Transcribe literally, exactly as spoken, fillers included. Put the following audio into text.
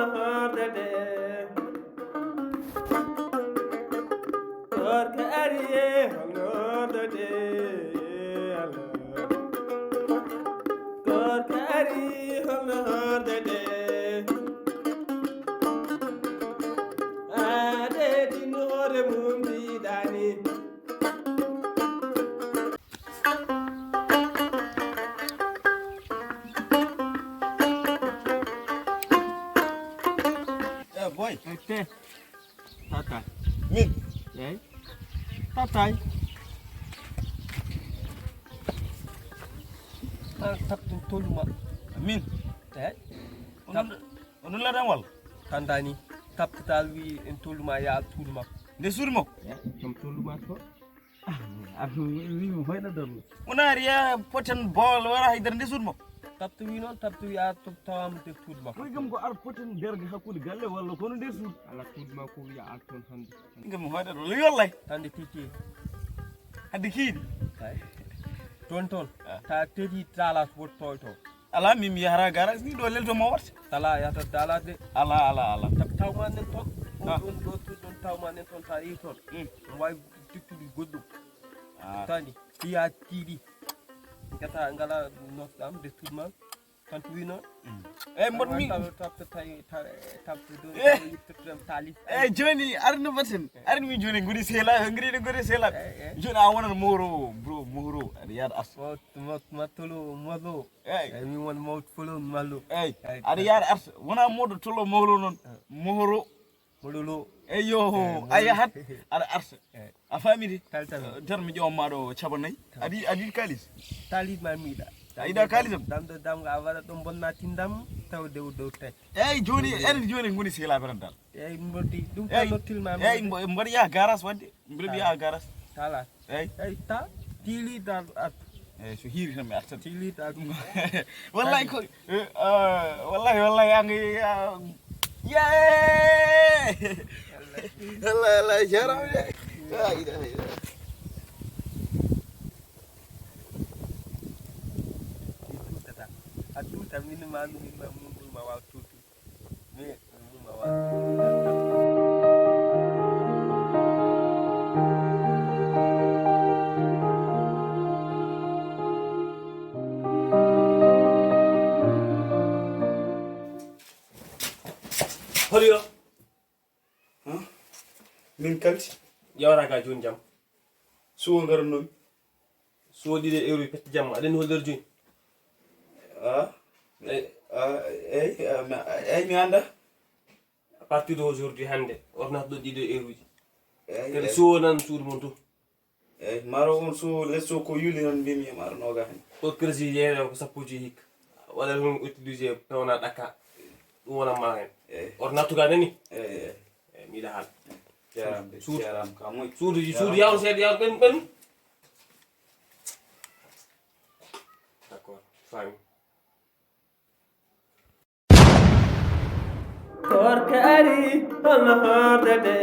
Hordede. Koorka ari e holno hordede. Koorka ari holno hordede. Ade din hoore mum diidani. Eh, boy. Ete. Tata. Min. Ey. Tatay. Tan taptin toluma. Min. Ey. Onon, onon ladan wal. Tandani. Taptatal wi en toluma ya tudu makko. Nde suudu makko. Ey, ɗum toluma to. Aɗa wimo hoyna dollo. Wona riya poten bol wara haydara nde suudu makko. Taptu wi noon, taptu wi a to tawama te tuudu makko. Koy gam ko ar poten derga hakkude galle walla kono nde suudu. Ala tuudu makko wiya ar toon hande. Gam hoyna dollo yo wallahi. Hande titi. Hande kiidi. Kay. Toon toon. Ah. Ta teti talas wot toy to. Ala min mi yahata garage ni ɗo lelto mo watta. Ala yahata dala de. Ala, ala, ala. Tab tawma nen toon. Ah. Ɗon ɗo tuudu ɗon tawma nen toon ta yi toon. Mm. Mo wawi tittude goɗɗum. Ah. Tani, piya tiiɗi. Ngata ngala nosɗam de tout mal. Tan tuwi noon. Mm. Eyyi, mboɗo mi- Tawi tapte tawi ta- tapte ɗo, eh, tawi yittotoɗam talis. Eyyi, joni arno batten. Arno mi joni ngoni sela, ngoni ngoni sela. Eh, eh. Joni a wonan moro, bro, moro. Aɗa yaada arsa. Mo mo mo tolo mo lo. Eyyi. Eyyi, mi won mo tolo mo lo. Eyyi. Eyyi. Aɗa yaada arsa. Wona modo tolo mo lo noon. Eh. Moro. Mololo. Eyyo, eh, a yahat, aɗa arsa. Eh. A famidi? Tal, tal. Eh, nder mi ƴeewan ma ɗo caɓa nayi. Tal. Aɗa yi-, aɗa yiɗi kalis? Talis ma mi yiɗa. A yiɗa kalis am? Dam, dam, dam, a waɗa ɗon bonna tindam, taw dew, dew tet. Eyyi, joni, eyyi, en joni ngoni sehilaaɓe tan dal. Eyyi, mboɗi, ɗum tan nottil ma mi. Eyyi, mbo-, mboɗo yaha garas wadde. Mboɗo yaha garas. Tala. Eyyi. Eyyi, ta, tili dal at. Eyyi, so hiiri tan mi artan. Tili dal. Wallahi ko, eh, ah, wallahi, wallahi, an, ah, yee! Wallahi, wallahi, jarama de. La ilaha illallah. A tuta, min ma, min ma, min ma, wa tutu. Holiyo? Huh? Min kalti. Yawra ga joni jam. Suwo ngarannomi. Suwo ɗiɗo euro petti jamma. Aɗa anndi holder jooni? Ah, eh, ah, eyyi, ah, mi, eyyi, mi annda. À partir de aujourd'hui hannde, ordonnance ɗo ɗiɗo euro ji. Eyyi, kadi eyyi. Suwo nan suudu mon to. Eyyi, maro on suwo, les suwo ko yuli nan mbimi e maro noga hen. O crédit yeere ko sappo ji hikka. Wala ɗum utilisé pewna ɗakka. Ɗum wona ma hen. Eyyi. Ordonnance tuga nani? Eyyi, eyyi. Eyyi, mi yiɗa haal. Jarama, suudu, jarama, ka moƴƴi. Suudu, suudu, jarama. Yawro seeɗa, yawro ɓen, ɓen. D'accord, faami. Koorka ari, holno hordete?